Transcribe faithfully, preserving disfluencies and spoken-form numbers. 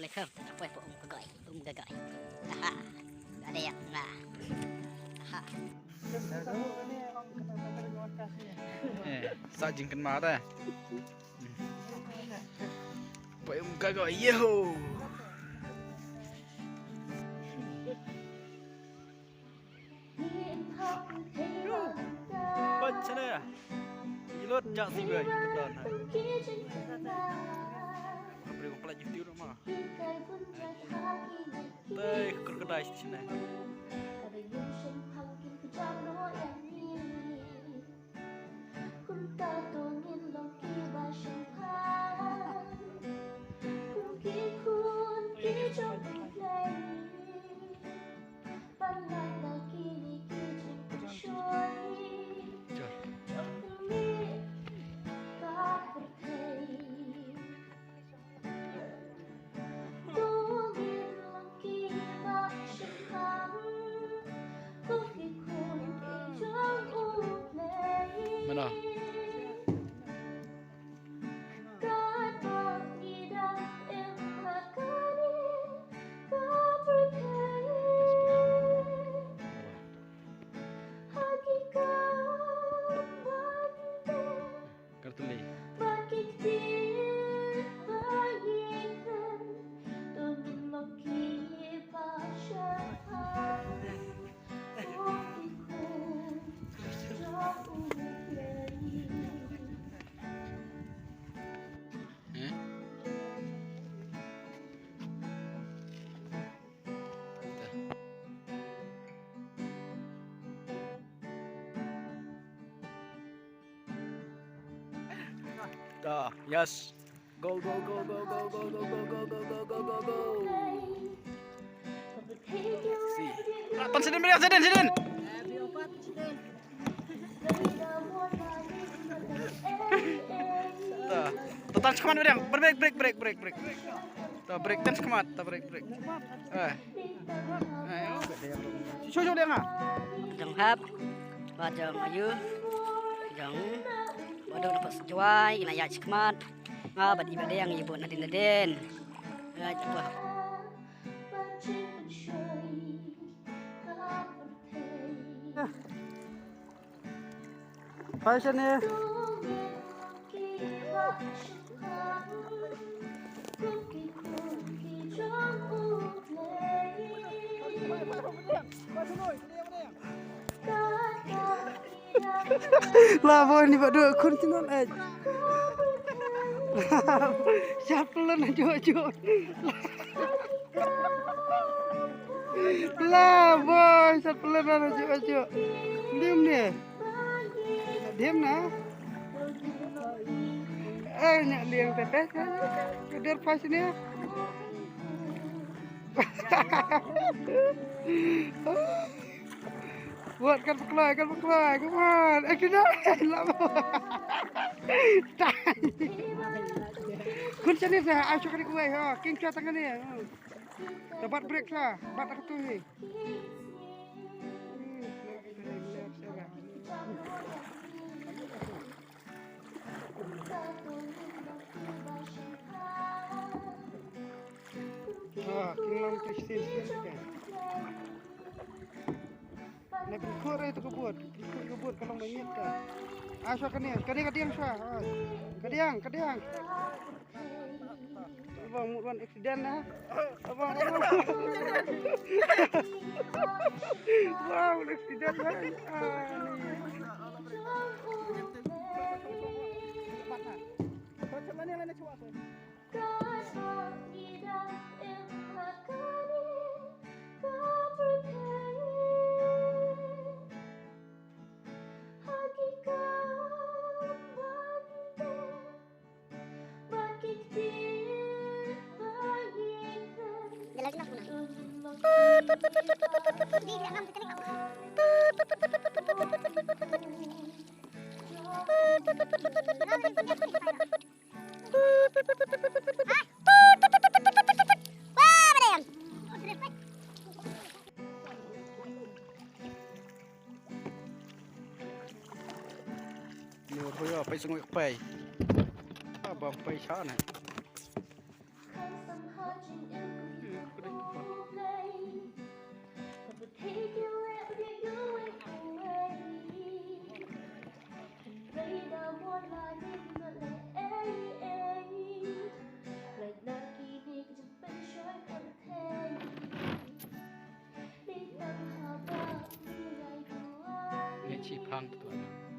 Lekam, apa pa um kagai, um kagai. Aha. Ada yang na. Aha. Eh, sa jingkynmaw da. Pa um kagai, yeho. Pat sana ya. Ilot jak si bai, betul na. Apa dia kepala YouTube nama? Tai kekedai sini. Mana? Kartuli. Eh? Ta, yes. Go, go, go. Si. Ah, tan sidin, sidin, sidin. Ta, ta, tan shakhmat, break, break, break, break, break. Ta, break, tan shakhmat, ta, break, break. Eh. Eh, shu, shu, dia nga. Jong hap, ba jong ayu, jong, ba dong dapat sejuai, ina ya shakhmat. Nga bad i ba deng i bun nadin nadin. Nga jumpa. Hai sini. La boy ni ba dua khun channel eh. Siap pelan aja aja. La boy siap pelan aja aja. Diam ni. Diam na. Eh nyak liang pepes. Kedir pas ni. Wat kan paklai, kan paklai, come on. Eh, kena. Lama. Tai. Kun sini dah, ayo cakap kuai ha. King cua tangan ni. Dapat break lah, bat aku tu ni. Ah, king long tu sini sini. Na pynkhur ai tu ka bud, pynkhur ka bud ka long ba ngiat ka. Ah, shuwa kane, kane ka diang shuwa. Ah. Ka diang, ka diang. Abang mut wan accident na. Abang, abang. Wow, accident na. Ah, ni. Ni ur hoyo pai sngui pai. Abang pai shane. Ngi chi phang tu na.